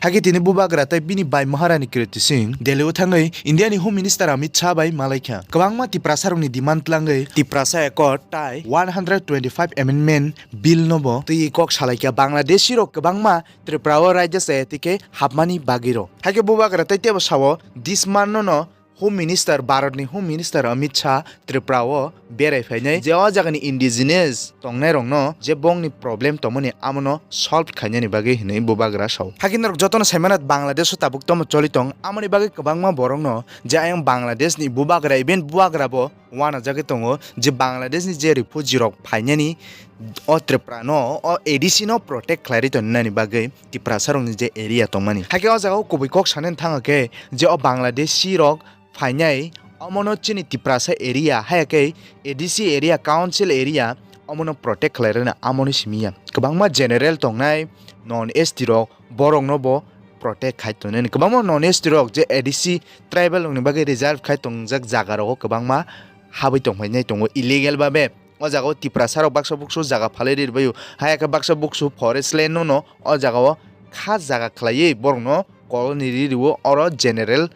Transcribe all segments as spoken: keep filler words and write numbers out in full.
Hakhe tini Bubagra tei bini bai Maharani Kriti Singh Delhi o thangwi India ni Home Minister Amit Shah bai malaikha. Kwbangma Tiprasa rokni demand tlangwi Tiprasa Accord tai one hundred twenty-five Amendment Bill no bo twi kok salaikha. Bangladeshi rok kwbangma Tripura o raida chaya tike hapmani bagwi rok. Hakhe Bubagra tei tebo sao this month no no Home Minister, Bharatni Home Minister Amit Shah Tripura o berai phainai, je o jagani indigenous tongnairokno je bongni problem tongmani amono solve khainani bagwi hinwi Bubagra sao. Hakhe norok jotono saimano Bangladesh o tabuk tomo choli tong, amoni bagwi kwbangma borokno je ayang Bangladesh ni Bubagra, even Bubagra bo wanajagwi tongo je Bangladesh ni je refugee rok phainani o Tripura no, o A D C no protect khlai rwi tongmani bagwi Tiprasa rokni je area tongmani. Hakhe o jaga o kubui kok sanani thangkha khe je o Bangladeshi rok phainai, omono chini Tiprasa area, haya khe A D C area, council area, omono protect khlai rwna amoni simi ya. Kwbangma general tongnai, non S T rok, borokno bo protect khai tongnani. Kwbangma non S T rok je A D C tribal rokni bagwi reserve khai tongjak jaga rogo kwbangma habwi tongphainai tongo illegal babe. O jaga o Tiprasa rok baksa buksu jaga phalwi rwbaio, haya khe baksa buksu forest land no no o jaga o kha jaga khlaiwi borokno colony ri rwo, oro general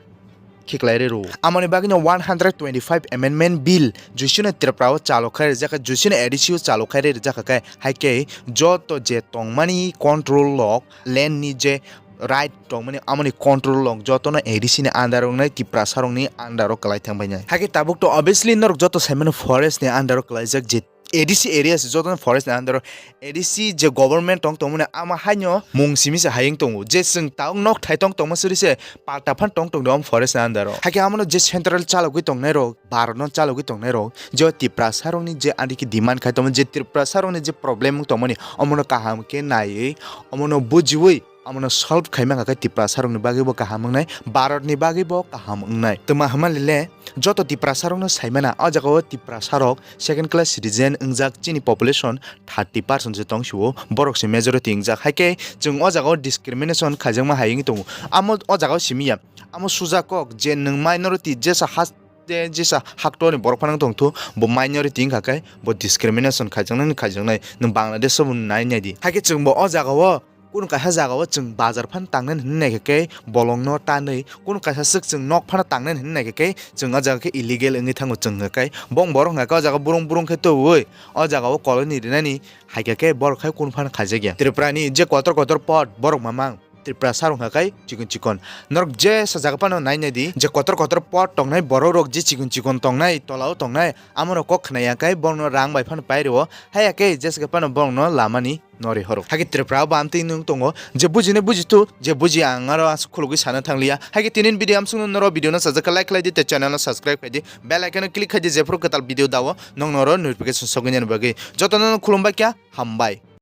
khiklai rw rwo. Amoni bagwino one hundred twenty-five Amendment Bill juisino Tripura o chalo khai rijak kha, juisino A D C o chalo khai rijak kha khe, hai khe joto je tongmani control lok land ni je right tongmani amoni control lok jotono A D C ni under o wngnai, Tiprasa rokni under o kwlai thang painai. Hai khe tabuk to obviously norok joto saimano forest ni under o kwlaijak je A D C area se jotono forest ni under o, A D C je government tong tongmani ama haino mung simi se hayung tongo, je chwng taung nok thai tong tongma suri se palta phan tong tong forest ni under o. Hai khe amono je central chalogwi tongnai rok, Bharat no chalogwi tongnai rok, je Tiprasa rokni je ani khe demand khai tongmani, je Tiprasa rokni je problem wng tongmani, omono kaham khe naiwi, omono bujiwi, omono solve khai mankha khe Tiprasa rokni bagwi bo kaham wngnai, Bharat ni bagwi bo kaham wngnai. Twma hwnmani le joto Tiprasa rokno saimana, o jaga o Tiprasa rok second class citizen wngjak, chini population thirty percent se tong sio, borok se majority wngjak. Hai khe chwng o jaga o discrimination khaijakma hai wngwi tongo. Amo o jaga o simi ya, amo suja kok je nwng minority jesa has je jesa haktorni borok phano tong thu, bo minority wngkha khe bo discrimination khaijaknai, khaijaknai. Nwng Bangladesh o bo nai nai di. Hai khe chwng bo o jaga o kunu kaisa jaga o chwng bazar phano tangnani hwnwi naikha khe bolongno tanwi, kunu kaisa swk chwng nok phano tangnani hwnwi naikha khe chwng o jaga khe illegal wngwi thango chwng khe. Bong borok hwnka khe o jaga burung burung khe tubui o jaga o colony rinani hai khe borok hai kunu phano khaijak ya. Tripura ni je kotor kotor pot borok mamang Tripura sarong hakai chikon chikon. Norok jesa jaga phano nai nai di, je kotor kotor pot tongnai borok rok je chikon chikon tongnai, tola o tongnai, amo rok kok khna ya kai borok no rang bai phano pai rwo. Hai ya khe jesa phano borok no lama ni nori horo. Hai khe Tripura o bam twi nwng tongo, je buji nai buji thu, je buji ang aro aswk khulugwi sana thang liya. Hai khe tini ni video amsuk no norok video no sajak khe like khlai di tei channel no subscribe khai di, bell icon no click khai di, jephru kwtal video da o nong norok notification sogwi nani bagwi. Joto no khulum bai kha, hambai.